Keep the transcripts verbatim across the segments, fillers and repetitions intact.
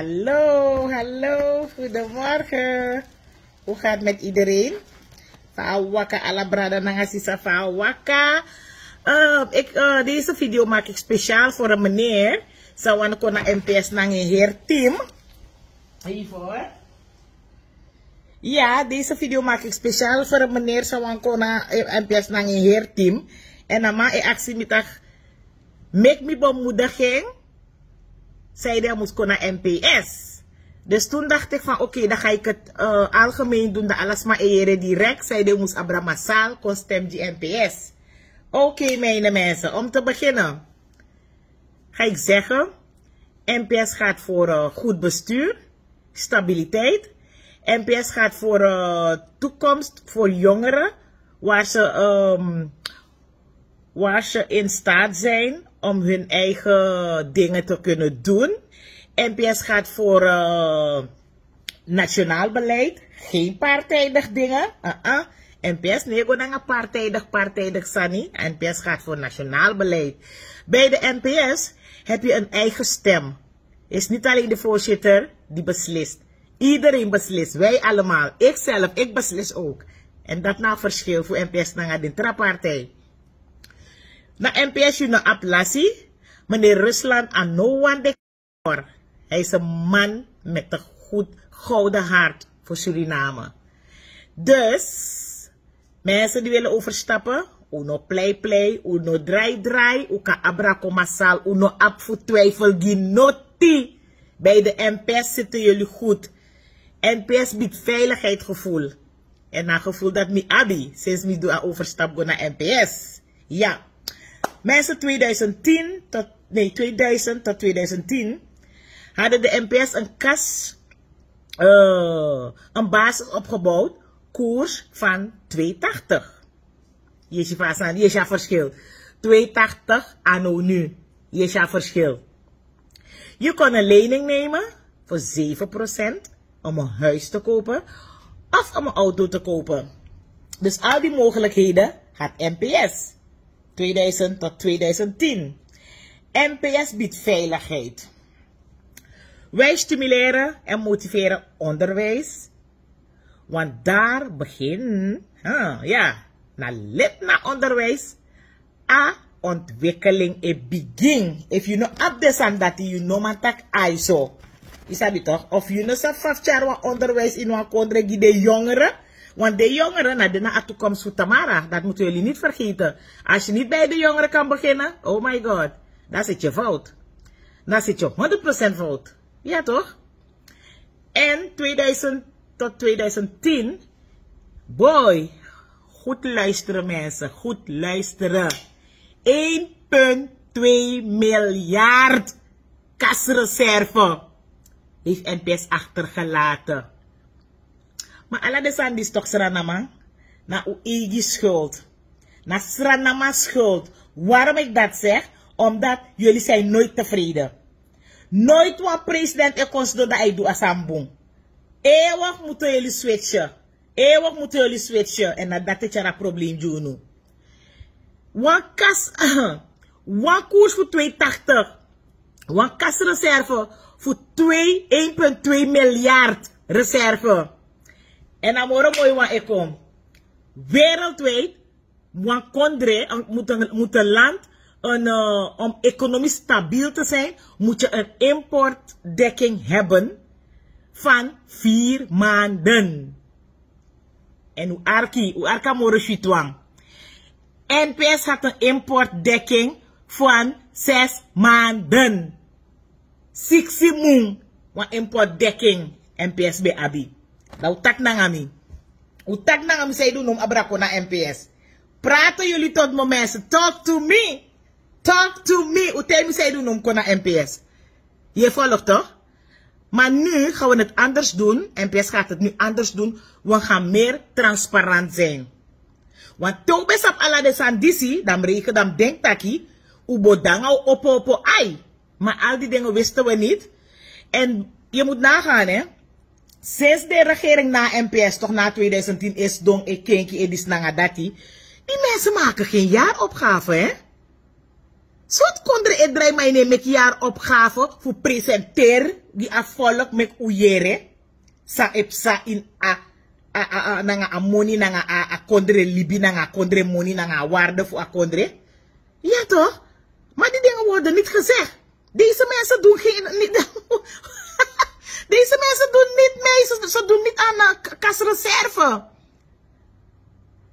Hallo, hallo, goedemorgen. Hoe gaat het met iedereen? Fa a waka, ala brada nanga sisa, fa a waka. Ehm, ik, eh, deze video maak ik speciaal voor een meneer. Sa wani kon na M P S nanga en heri team. Even hoor. Ja, deze video maak ik speciaal voor een meneer sa wani kon na, eh, M P S nanga en heri team. En a man e aksi mi taki, meki mi bemoediging. Zei hij, hij moest kon na M P S. Dus toen dacht ik van, oké, dan ga ik het, eh, algemeen doen, dan alles maar ere direct. Zei hij, moest abra massaal kon stem gi M P S. Oké, mijn mensen, om te beginnen ga ik zeggen, M P S gaat voor, eh, goed bestuur, stabiliteit. M P S gaat voor, eh, toekomst voor jongeren, waar ze, ehm, waar ze in staat zijn om hun eigen dingen te kunnen doen. M P S gaat voor, eh, nationaal beleid, geen partijdig dingen. Uh-uh. M P S no e go nanga partijdig, partijdig sani. M P S gaat voor nationaal beleid. Bij de M P S heb je een eigen stem. Is niet alleen de voorzitter die beslist. Iedereen beslist. Wij allemaal. Ikzelf, ik beslis ook. En dat na verschil voor M P S nanga den tra partij. Na M P S yu no abi lasi. Meneer Rusland a no wan de Hij is een man met een goed gouden hart voor Suriname. Dus, mensen die willen overstappen, un no plei plei, un no drai drai, un kan abra kon massaal, un no abi fu twijfel gi noti. Bij de M P S zitten jullie goed. M P S biedt veiligheidsgevoel. En na gevoel dat mi abi, sinds mi doe a overstap go na M P S. Ja. Mensen, tweeduizend tien tot, nee, tweeduizend tot tweeduizend tien hadden de M P S een kas, eh, een basis opgebouwd, koers van twee tachtig. Yu e si fa a verschil. Twee tachtig anno nu. Yu e si a verschil. Je kon een lening nemen voor zeven procent om een huis te kopen of om een auto te kopen. Dus al die mogelijkheden had M P S. Tweeduizend tot tweeduizend tien. M P S biedt veiligheid. Wij stimuleren en motiveren onderwijs. Want daar begin, huh, ja, na lid na onderwijs, a ontwikkeling e begin. If you no abi den sani dati, you no man taki aiso. Yu sabi toch? Of you no sabi fa fu tyari wan onderwijs in wan kondre gi den jongeren. Want den jongeren na den na a toekomst fu tamara. Dat moeten jullie niet vergeten. Als je niet bij de jongeren kan beginnen, oh my God. Dan zit je fout. Dan zit je honderd procent fout. Ja toch? En tweeduizend tot tweeduizend tien, boy, goed luisteren mensen, goed luisteren. Een punt twee miljard kasreserve heeft N P S achtergelaten. Maar ala den sani disi toch Sranama, na un eigi schuld. Na Sranama schuld. Waarom ik dat zeg? Omdat jullie zijn nooit tevreden. Nooit wan president e kon sidon dan a e du a sani bun. Eeuwig moeten jullie switchen. Eeuwig moeten jullie switchen. En na dati e tyari a probleem gi unu. Wan kas, wan koers fu twee tachtig. Wan kasreserve fu twee, een punt twee miljard reserve. En a moro moi wan e kon. Wereldwijd, wan kondre, een, moet een, moet een land, een, eh, om economisch stabiel te zijn, moet je een importdekking hebben van vier maanden. En un arki, un arki a moro switi wan. N P S had een importdekking van zes maanden. Siksi mun, wan importdekking N P S ben abi. Dan un taki nanga mi. Un taki nanga mi san yu du now mus abra kon na N P S. Praten jullie tot me, mensen. Talk to me. Talk to me. Un taigi mi san yu du now mus kon na N P S. Je volgt toch? Maar nu gaan we het anders doen. N P S gaat het nu anders doen. We gaan meer transparant zijn. Want te un ben sabi ala den sani disi, dan mi reken, dan mi denki taki un bo de nanga un opo opo ai. Maar al die dingen wisten we niet. En je moet nagaan, hè. Sinds de regering na N P S, toch na tweeduizend tien, e sidon e kenki e disi nanga dati. Die mensen maken geen jaaropgave, hè. Sortu kondre e drai, ma yu no e meki yari opgave fu presenteri gi a volk, meki un yere san e psa ini a, a, a, a, nanga a moni, nanga a, a kondre libi, nanga a kondre moni, nanga a waarde fu a kondre. Ya toch? Maar die dingen worden niet gezegd. Deze mensen doen geen, niet, deze mensen doen niet mee, ze, ze doen niet aan, eh, k-, kasreserve.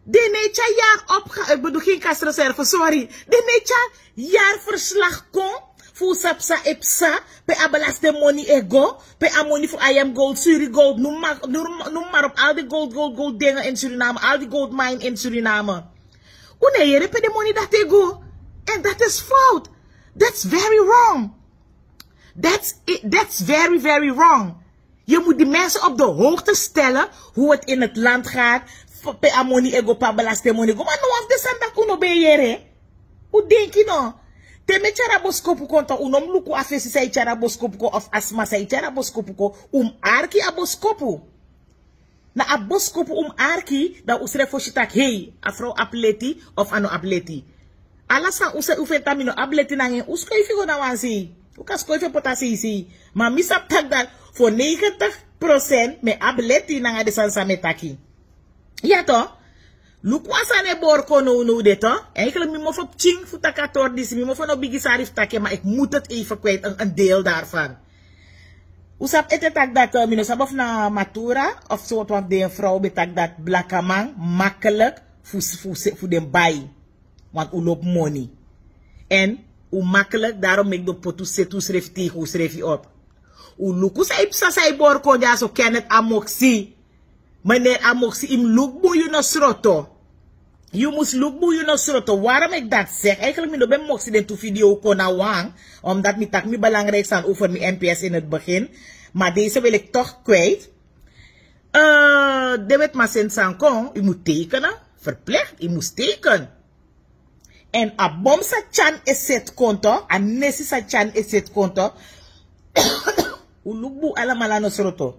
Den no e tyari yari opga-, ik bedoel, geen kasreserve, sorry. Den no e tyari yari verslag kon fu san psa e psa, pe a belastingmoni e go, pe a moni fu I M Gold, Suri Gold, noem maar, noem, noem maar op, al die gold, gold, gold dingen in Suriname, al die gold mine in Suriname. Un no e yere pe den moni dati e go. En dat is fout. That's very wrong. That's it. That's very, very wrong. Je moet die mensen op de hoogte stellen hoe het in het land gaat. F-, pe a moni e go, pe a belastingmoni e go. Maar no wan fu den sani dati un no ben e yere. Un denki no? Te mi e tyari a boskopu kon, dan un no mus luku a fesi san e tyari a boskopu kon of a sma san e tyari a boskopu kon. Un mus arki a boskopu. Na a boskopu un mus arki, dan un srefi o si taki, hei, a frow abi leti of a no abi leti. Ala san un sa, un feni taki mi no abi leti nanga en, un skoifi go na wan sei. Un kan skoifi poti a sei sei. Ma mi sabi taki dati fu negentig procent mi e abi leti nanga den sani san mi e taki. Ya toch? Luku wan sani e bori kon nownow de toch? Eigenlijk mi mofo pikin fu taki a tori disi, mi mofo no bigi sari fu taki en, maar ik moet het even kwijt, een, een deel daarvan. Un sabi ete taki dati, eh, mi no sabi of na Matura of sortu wan fu den frow ben taki dati blakaman makkelijk fu, fu, fu den bai. Want un lobi moni. En un makkelijk, daarom meki den poti un seti unsrefi tegen unsrefi op. Un luku san e psa, san e bori kon dyaso, Kenneth Amoksi. Meneer Amoksi, yu mus luku bun yu no sroto. Yu mus luku bun yu no sroto. Waarom ik dat zeg? Eigenlijk mi no ben moksi den tu video kon na wan, omdat mi taki mi belangrijk sani over mi N P S in het begin. Maar deze wil ik toch kwijt. Eh, de wet ma seni sani kon, yu mus tekenen. Verplicht, yu mus tekenen. En a bom san Tyan e seti kon toch, a nesi san Tyan e seti kon toch. Un luku bun alamala no sroto.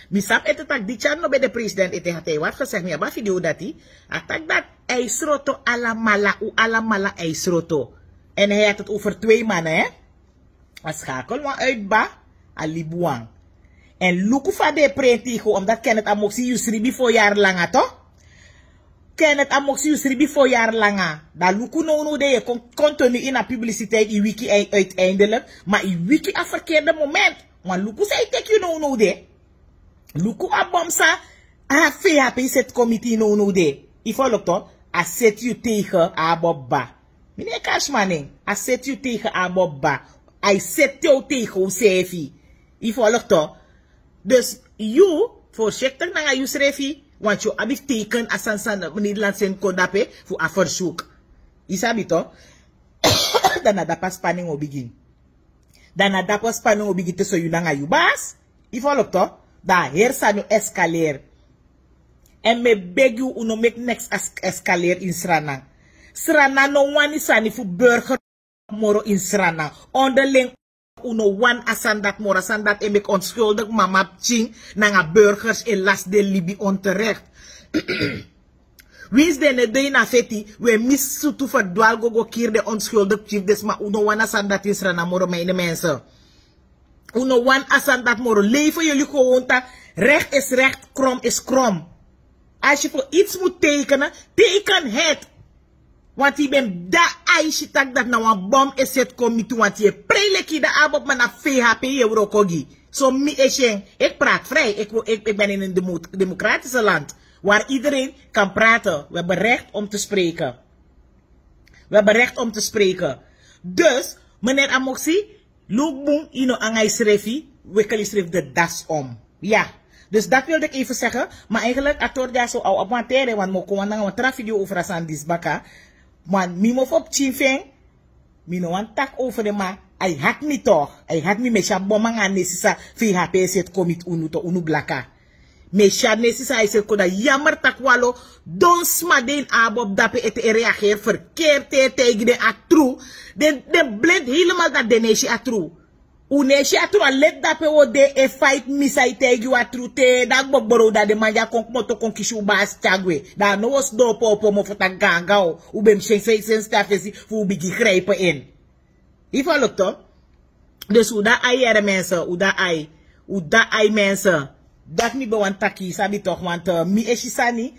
Mi sabi ete taki di Tyan no ben de president ete, had hij wat gezegd, mi abi a video dati. A taki dati a e sroto alamala, un alamala a e sroto. En hij had het over twee mannen, hè. A skakel wan uit, ba, a libi wan. En luku fa den e prenti go, omdat Kenneth Amoksi yu sribi fo yari langa toch. Kenneth Amoksi yu sribi fo yari langa. Dan luku nownow de yu e kon continu ini a publiciteit, yu wiki ei-, uiteindelijk. Maar yu wiki a verkeerde moment. Want luku san e teki yu nownow de. Luku a bom san a V H P seti kon miti yu nownow de. Yu folok toch, a seti yu tegen a bobba. Mi no e kari sma nen. A seti yu tegen a bobba. A e seti yu tegen unsrefi. Yu folok toch. Dus yu, voorzichtig nanga yusrefi, want yu abi fu teken a sani san Nederland seni kon drape fu a verzoek. Yu sabi toch. Dan na drape a spanning o bigin. Dan na drape a spanning o bigin tussen yu nanga yu basi. Yu folok toch. Dan a heri sani o escaleren. En mi e begi unu, un no meki niks es-, escaleren ini Sranan. Sranan no wani sani fu burger moro ini Sranan. Onderling un no wani a sani dati moro, a sani dati e meki onschuldig mama, pikin nanga burgers e lasi den libi onterecht. Winsi den no e dei na feti, un e misi sutu, verdwaal go, go kiri den onschuldig pikin fu den sma. Un no wani a sani dati ini Sranan moro, mijne mensen. Un no wani a sani dati moro. Leven jullie gewoon taki recht is recht, krom is krom. Als je voor iets moet tekenen, teken het. Want yu ben de, a e si taki dati na wan bom e seti kon miti, want yu e prei leki yu de a bobba, ma na V H P yu e wroko gi. So mi e si en, ik praat vrij. Ik, ik, ik ben in een demo-, democratisch land waar iedereen kan praten. We hebben recht om te spreken. We hebben recht om te spreken. Dus, meneer Amoksi, luku bun, yu no anga yusrefi, wikkel yusrefi de das om. Ja. Dus dat wilde ik even zeggen. Maar eigenlijk, a tori dyaso a o abi wan tere, want mi o kon nanga wan tra video over a sani disi baka. Want mi mofo pikin fu en, mi no wani taki over den, ma a e hati mi toch. A e hati mi, mi e si a bom nanga a nesi san V H P e seti kon miti unu toch, unu blaka. Mi e si a nesi san a e seti kon. Dan jammer taki wan lo don sma de ini a bobba drape ete e reageri verkeerd, te e taigi den a tru. Den, den blind helemaal dati den no e si a tru. Un no e si a tru a leti dape un o de e faiti mi san e taigi un a tru te dan a gbogboro un dan den man di a kon kmoto kon kisi un baasi tyari gwe. Dan a no un o sidon opo opo mofo taki gaangan o un ben mus si en sensiti a fesi fu un bigin grijpen en. Yu folok to? Dus un de a ai yere mense, un de a ai, un de a ai mense. Dati mi ben wani taki yu sabi tok' want mi e si sani.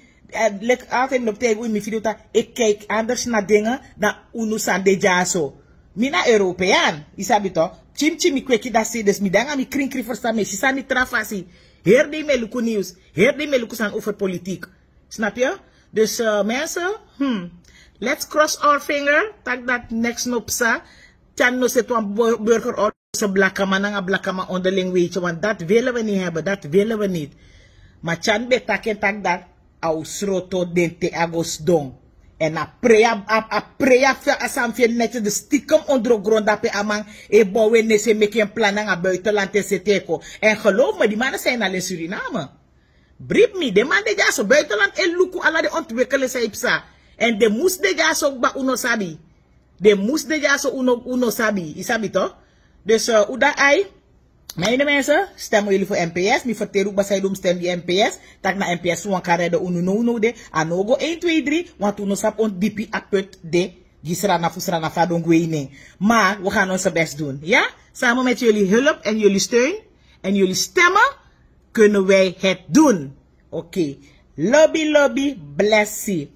Leki altidi mi lobi taigi un ini mi fidi un taki e kaiki anders na dinge dan unu sani de dyaso. Mi na european yu sabi tok'. Pikin pikin mi kweki dati sei dus mi de nanga mi krinkrin ferstan mi e si sani tra fasi. Heri dei mi e luku niws, heri dei mi e luku sani over politik. Snap yu? Dus mense, let's cross our finger taki dati neks no psa. Tyani no seti wan burger or se blakaman nanga blakaman onderling weiti want dati wili wi niti heben dati wili wi niti. Ma tyani ben taki en taki dati a o sroto den te a go sidon. Èn a prei a a prei a san fu en neti de stikem ondro gron dape a man e bow en nesi e meki en plan nanga buitenland en seti en kon. Èn gelowfu mi di man no san en na len suriname. Bribi mi den man de dyaso buitenland e luku ala den ontwikelen san e psa. Èn den mus de dyaso kba un no sabi. Den mus de dyaso un no sabi yu sabi to? Dus un de a ai. Mi a ini mense, stem un yuli fu mps mi ferteri un kba san yu du mus stem gi mps. Tak' na mps fu wan kan rede unu nownow de. A no o go ein twei dri. Wantu un no sabi ontu dipi a put de. Gi srana fu srana fa a don gwe ini en. Ma wi gan onse best dun ya. Samen met yuli hulp èn yuli steun èn yuli stemme kunnen wi het dun. Oke. Lobi lobi blesi.